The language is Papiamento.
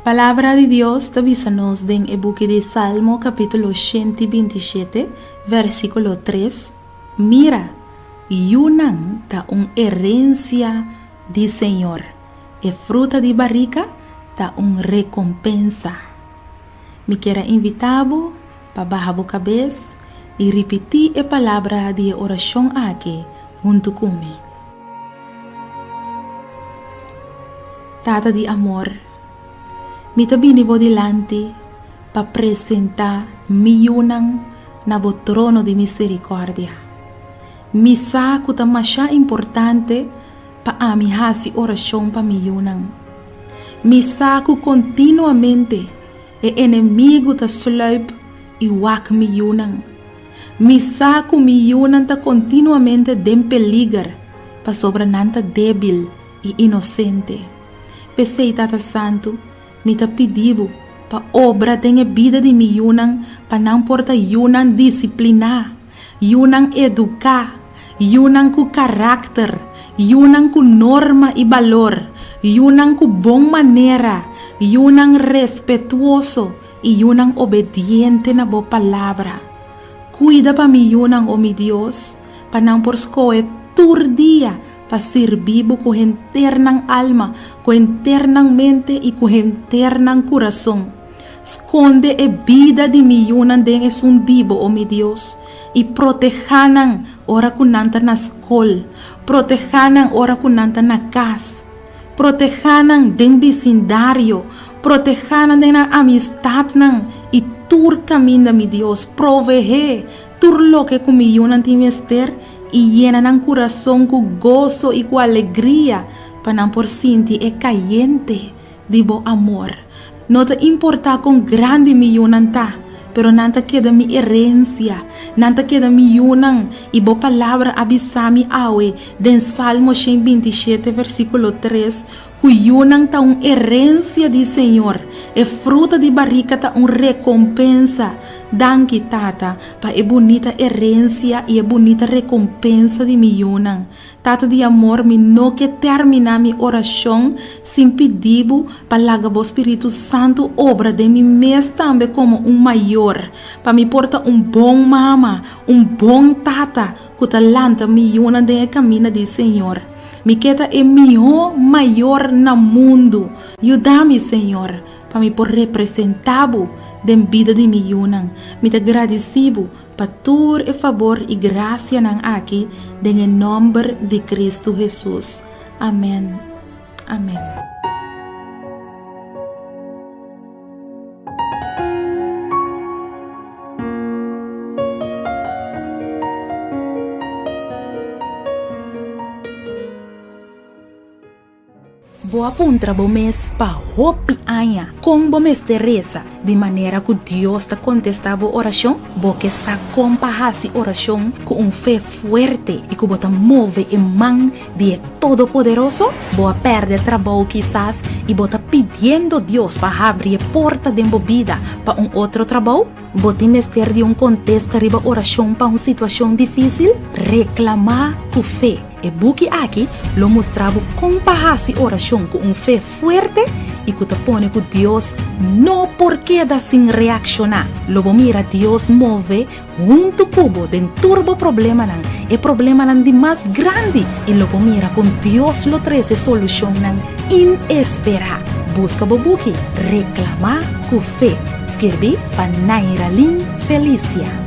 Palabra di Dios ta bisa nos den e buki di Salmo kapítulo 127, versíkulo 3, Mira, yunan ta un herensia di Señor, e fruta di barika ta un rekompensa. Mi kier a invitá bo pa baha bo kabes i ripití e palabra di e orashon aki huntu ku mi. Tata di amor, mi ta bini bo dilanti pa presentá mi yunan na bo trono di miserikòrdia. Mi sa ku ta masha importante pa ami hasi orashon pa mi yunan. Mi sa ku kontinuamente e enemigu ta sluip i wak mi yunan. Mi sa ku mi yunan ta kontinuamente den peliger pasobra nan ta débil i inosente. P'esei, Tata Santu, mi ta pidi bo pa obra den e bida di mi yunan pa nan por ta yunan disipliná, yunan eduká, yunan ku karakter, yunan ku norma i balor, yunan ku bon manera, yunan respetuoso i yunan obediente na bo palabra. Kuida pa mi yunan, o mi Dios, pa nan por skohe tur dia pa sirbi bo ku henter nan alma, ku henter nan mente i ku henter nan kurason. Skonde e bida di mi yunan den esun di bo, o mi Dios, i protehá nan ora ku nan ta na skol, protehá nan ora ku nan ta na kas. Protehá nan den bisindario, protehá nan den nan amistatnan i tur kaminda, mi Dios. Provehé tur loke ku mi yunan tin mester i yena nan kurason ku goso i ku alegria pa nan por sinti e kayente di bo amor. No ta importá kon grandi mi yunan ta, pero nan ta keda mi herensia, nan ta keda mi yunan, i bo palabra a bisa mi awe den Salmo 127 versíkulo 3 ku yunan ta un herensia di Señor, e fruta di barika ta un rekompensa. Danki, Tata, pa e bunita herensia i e bunita rekompensa di mi yunan. Tata di amor, mi no ke terminá mi orashon sin pidi bo pa laga bo Spiritu Santu obra den mi mes tambe komo un mayor, pa mi por ta un bon mama, un bon tata ku ta lanta mi yunan den e kaminda di Señor. Mi ke ta e mihó mayor na mundu. Yuda mi, Señor, pa mi por representá bo den bida di mi yunan. Mi ta gradisí bo Pa tur e fabor i grasianan aki den e nòmber di Kristu Hesus. Amèn. Amèn. Bo a puntra bo mes pa hopi aña kon bo mester resa di manera ku Dios ta kontestá bo orashon? Bo ke sa kon pa hasi orashon ku un fe fuerte i ku bo ta move e man di e Todopoderoso? Bo a pèrdè trabou kisas i bo ta pidiendo Dios pa habri e porta den bo bida pa un otro trabou? Bo tin mester di un kontesta riba orashon pa un situashon difísil? Reklamá ku fe! E buki aki lo mustra bo kon pa hasi orashon ku un fe fuerte i ku ta pone ku Dios no por keda sin reakshoná. Lo bo mira Dios move huntu ku bo den tur bo problemanan, e problemanan di mas grandi, i lo bo mira kon Dios lo trese solushonnan inesperá. Buska bo buki Reklamá ku Fe, skirbí pa Nairalyn Felicia.